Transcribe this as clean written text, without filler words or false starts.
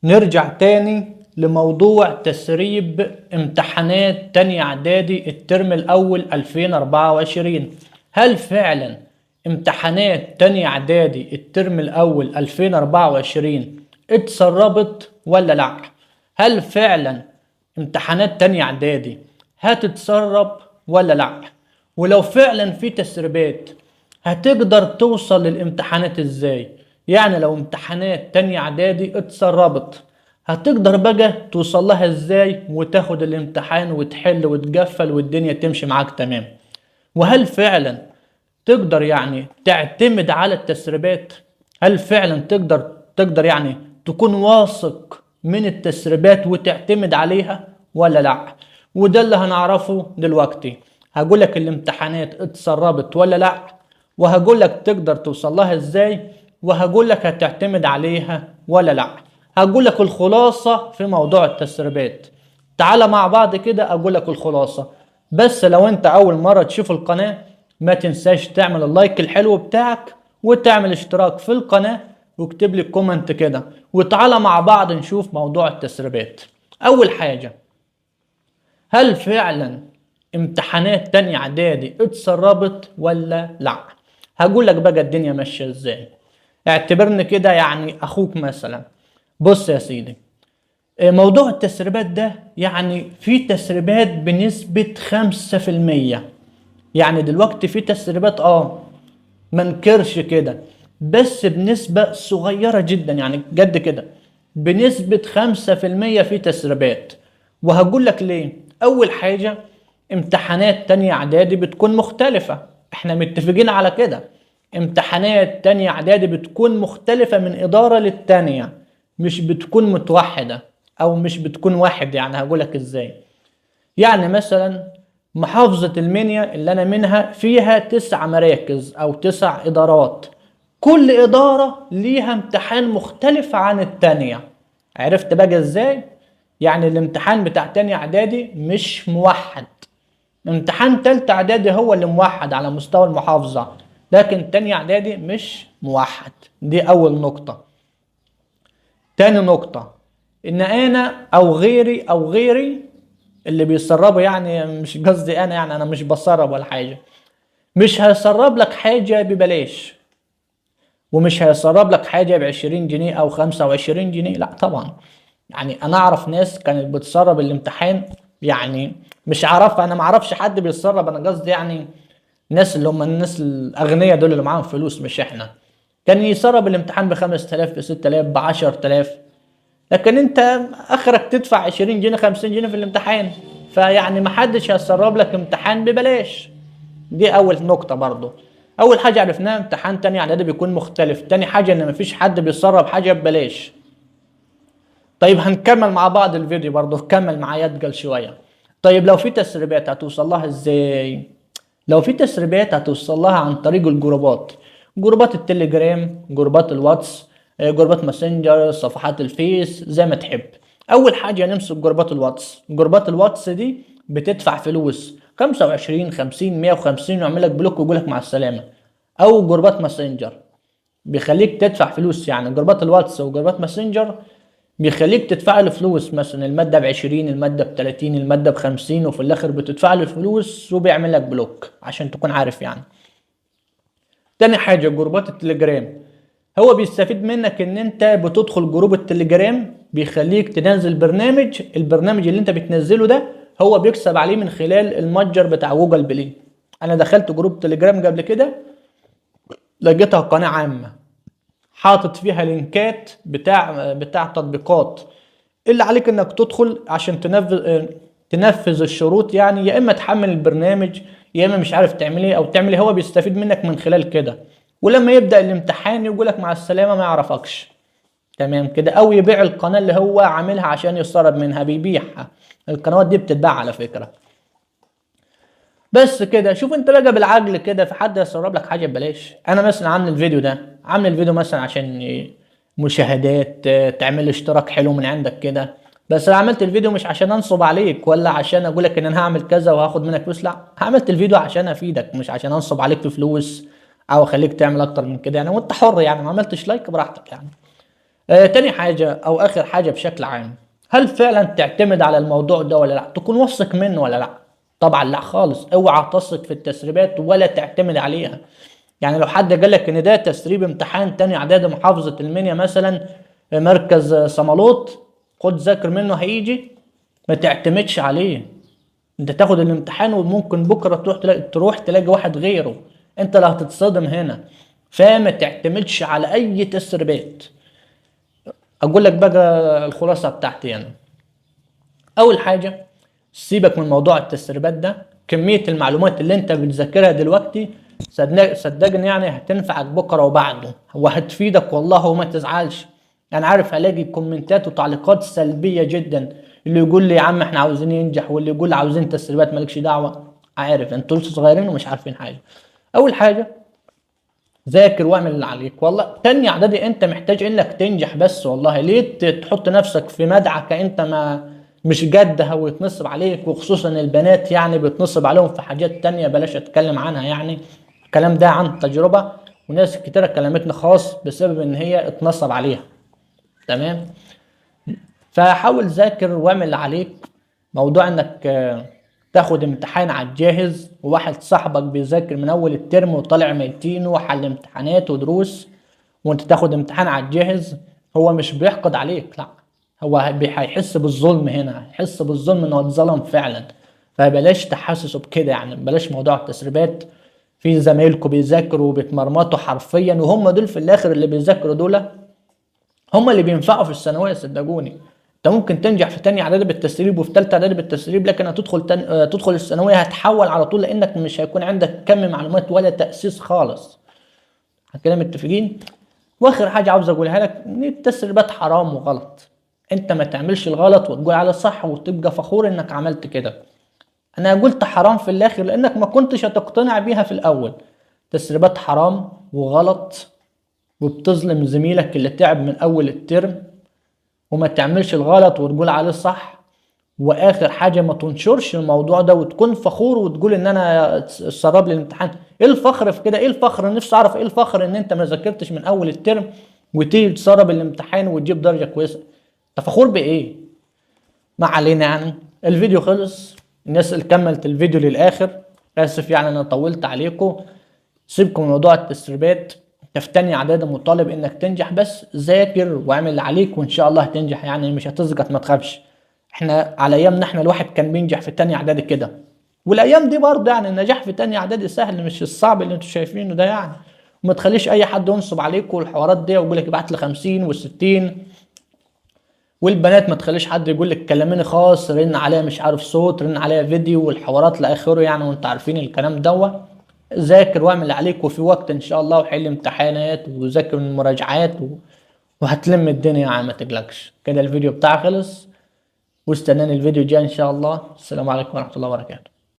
نرجع تاني لموضوع تسريب امتحانات تانية اعدادي الترم الاول 2024. هل فعلا امتحانات تانية اعدادي الترم الاول 2024 اتسربت ولا لا؟ هل فعلا امتحانات تانية اعدادي هتتسرب ولا لا؟ ولو فعلا في تسريبات هتقدر توصل للامتحانات ازاي؟ يعني لو امتحانات تانية اعدادي اتسربت هتقدر بقى توصل لها ازاي وتاخد الامتحان وتحل وتقفل والدنيا تمشي معاك تمام؟ وهل فعلا تقدر يعني تعتمد على التسريبات؟ هل فعلا تقدر يعني تكون واثق من التسريبات وتعتمد عليها ولا لا؟ وده اللي هنعرفه دلوقتي. هقولك الامتحانات اتسربت ولا لا، وهقولك تقدر توصل لها ازاي، وهقولك هتعتمد عليها ولا لا. هقولك الخلاصة في موضوع التسريبات. تعال مع بعض كده اقولك الخلاصة. بس لو انت اول مرة تشوف القناة ما تنساش تعمل ال like الحلو بتاعك وتعمل اشتراك في القناة واكتب لي comment كده، وتعالى مع بعض نشوف موضوع التسريبات. اول حاجة، هل فعلا امتحانات تانية اعدادي اتسربت ولا لا؟ هقول لك بقى الدنيا ماشية ازاي. اعتبرني كده يعني اخوك مثلا. بص يا سيدي، موضوع التسريبات ده يعني في تسريبات بنسبة 5%. يعني دلوقتي في تسريبات، ما انكرش كده، بس بنسبة صغيرة جدا، يعني جد كده بنسبة 5% في تسريبات. وهقول لك ليه. أول حاجة، امتحانات تانية إعدادي بتكون مختلفة، احنا متفقين على كده. امتحانات تانية إعدادي بتكون مختلفة من إدارة للتانية، مش بتكون متوحدة أو مش بتكون واحد. يعني هقول لك إزاي. يعني مثلا محافظة المنيا اللي أنا منها فيها 9 مراكز أو 9 إدارات، كل إدارة ليها امتحان مختلف عن التانية. عرفت بقى إزاي؟ يعني الامتحان بتاع تانية إعدادي مش موحد. امتحان تالتة إعدادي هو اللي موحد على مستوى المحافظة، لكن تانية إعدادي مش موحد. دي أول نقطة. تاني نقطة، إن أنا أو غيري أو غيري اللي بيسربوا، يعني مش قصدي أنا، يعني أنا مش بسرب ولا حاجة، مش هيسرب لك حاجة ببلاش، ومش هيسرب لك حاجة ب20 جنيه أو 25 جنيه، لا طبعا. يعني أنا أعرف ناس كانت بتسرب الامتحان، يعني مش عارف، أنا ما أعرفش حد بيسرب، أنا قصدي يعني الناس اللي هم الناس الأغنياء دول اللي معاهم فلوس مش إحنا، كان يسرب الامتحان ب5000، ب6000، ب10000، لكن انت اخرك تدفع 20 جنيه 50 جنيه في الامتحان. فيعني محدش هيسرب لك امتحان ببلاش. دي اول نقطة. برضو اول حاجة عرفناها، امتحان تاني اعدادي بيكون مختلف. تاني حاجة، ان مفيش حد بيسرب حاجة ببلاش. طيب هنكمل مع بعض الفيديو برضو، كمل معايا اتقل شوية. طيب لو في تسريبات هتوصل لها ازاي؟ لو في تسريبات هتوصل لها عن طريق الجروبات، جروبات التليجرام، جروبات الواتس، جروبات ماسنجر، صفحات الفيس، زي ما تحب. اول حاجة نمسك جروبات الواتس. جروبات الواتس دي بتدفع فلوس 25، 50، 150، ويعمل لك block ويقول لك مع السلامة. او جروبات ماسنجر بيخليك تدفع فلوس، يعني جروبات الواتس وجروبات ماسنجر بيخليك تدفع له فلوس، مثلا المادة ب20، المادة ب30، المادة ب50، وفي الاخر بتدفع له الفلوس وبيعمل لك block، عشان تكون عارف يعني. تاني حاجة، جروبات التليجرام، هو بيستفيد منك ان انت بتدخل جروب التليجرام، بيخليك تنزل برنامج، البرنامج اللي انت بتنزله ده هو بيكسب عليه من خلال المتجر بتاع جوجل بلاي. انا دخلت جروب تليجرام قبل كده، لقيتها قناة عامة حاطط فيها لينكات بتاع تطبيقات، اللي عليك انك تدخل عشان تنفذ الشروط، يعني يا اما تحمل البرنامج يا اما مش عارف تعمل ايه او تعمل ايه. هو بيستفيد منك من خلال كده، ولما يبدأ الامتحان يقولك مع السلامة ما يعرفكش، تمام كده. او يبيع القناة اللي هو عاملها عشان يسترد منها، بيبيعها. القنوات دي بتتباع على فكرة. بس كده. شوف انت بقى بالعقل كده، في حد يسرب لك حاجة ببلاش؟ انا مثلا عامل الفيديو ده، عامل الفيديو مثلا عشان مشاهدات، تعمل اشتراك حلو من عندك كده، بس انا عملت الفيديو مش عشان انصب عليك ولا عشان اقول لك ان انا هعمل كذا وهاخد منك فلوس، لا، عملت الفيديو عشان افيدك، مش عشان انصب عليك في فلوس او اخليك تعمل اكتر من كده يعني. وانت حر يعني، ما عملتش like براحتك يعني. تاني حاجة او اخر حاجة بشكل عام، هل فعلا تعتمد على الموضوع ده ولا لا؟ تكون واثق منه ولا لا؟ طبعا لا خالص، اوعى تثق في التسريبات ولا تعتمد عليها. يعني لو حد قال لك ان ده تسريب امتحان تاني اعدادي محافظة المنيا مثلا مركز سمالوط، خد ذاكر منه هيجي، ما تعتمدش عليه. انت تاخد الامتحان وممكن بكره تروح تلاقي واحد غيره، انت اللي هتتصدم هنا. فما تعتمدش على اي تسريبات. اقول لك بقى الخلاصة بتاعتي انا. اول حاجة، سيبك من موضوع التسريبات ده. كمية المعلومات اللي انت بتذاكرها دلوقتي صدقني يعني هتنفعك بكره وبعده وهتفيدك والله، وما تزعلش. انا عارف هلاقي كومنتات وتعليقات سلبية جدا، اللي يقول لي يا عم احنا عاوزين ينجح، واللي يقول عاوزين تسريبات، مالكش دعوه، عارف انتوا لسه صغيرين ومش عارفين حاجة. اول حاجة ذاكر واعمل اللي عليك. والله تاني اعدادي انت محتاج انك تنجح بس، والله ليه تحط نفسك في مدعكه انت ما مش جدها ويتنصب عليك، وخصوصا البنات يعني بيتنصب عليهم في حاجات تانية بلاش اتكلم عنها، يعني الكلام ده عن تجربة وناس كتيرة كلمتني خاص بسبب ان هي اتنصب عليها. تمام، فحاول ذاكر واعمل اللي عليك. موضوع انك تاخد امتحان على الجاهز وواحد صاحبك بيذاكر من اول الترم وطالع ميتين وحل امتحانات ودروس، وانت تاخد امتحان على الجاهز، هو مش بيحقد عليك، لا هو هيحس بالظلم هنا، هيحس بالظلم ان هو اتظلم فعلا. فبلاش تحسسه بكده، يعني بلاش موضوع التسريبات. في زمايلكم بيذاكروا وبيتمرمطوا حرفيا، وهم دول في الاخر اللي بيذاكروا دول هم اللي بينفعوا في الثانوية، صدقوني. انت ممكن تنجح في تانية اعدادي بالتسريب وفي تالتة اعدادي بالتسريب، لكن هتدخل تدخل الثانوية هتحول على طول، لانك مش هيكون عندك كم معلومات ولا تاسيس خالص. كده متفقين؟ واخر حاجة عاوز اقولها لك، ان التسريبات حرام وغلط. انت ما تعملش الغلط وتقول على صح وتبقى فخور انك عملت كده. انا قلت حرام في الاخر لانك ما كنتش هتقتنع بيها في الاول. تسريبات حرام وغلط، وبتظلم زميلك اللي تعب من اول الترم، وما تعملش الغلط وتقول عليه صح. واخر حاجة، ما تنشرش الموضوع ده وتكون فخور وتقول ان انا اتسرب لي الامتحان. ايه الفخر في كده؟ ايه الفخر؟ نفسي اعرف ايه الفخر ان انت ما ذاكرتش من اول الترم وتيجي تسرب الامتحان وتجيب درجه كويسة. انت فخور بايه؟ ما علينا، يعني الفيديو خلص. الناس اللي كملت الفيديو للاخر، اسف يعني انا طولت عليكم. سيبكم من موضوع التسريبات. انت في تانية اعدادي مطالب انك تنجح بس، ذاكر واعمل اللي عليك وان شاء الله هتنجح، يعني مش هتسقط، ما تخافش. احنا على ايامنا احنا الواحد كان بينجح في تانية اعدادي كده، والايام دي برضه يعني النجاح في تانية اعدادي سهل، مش الصعب اللي انتوا شايفينه ده يعني. وما تخليش اي حد ينصب عليكم والحوارات دي ويقول لك ابعت لي 50 و60. والبنات ما تخليش حد يقول لك كلميني خاص، رن عليا مش عارف صوت، رن عليا فيديو، والحوارات لاخره يعني، وانتوا عارفين الكلام دوت. ذاكر واعمل اللي عليك، وفي وقت ان شاء الله، وحل امتحانات وذاكر المراجعات وهتلم الدنيا يعني، ما تقلقش. كده الفيديو بتاعي خلص، واستناني الفيديو الجاي ان شاء الله. السلام عليكم ورحمة الله وبركاته.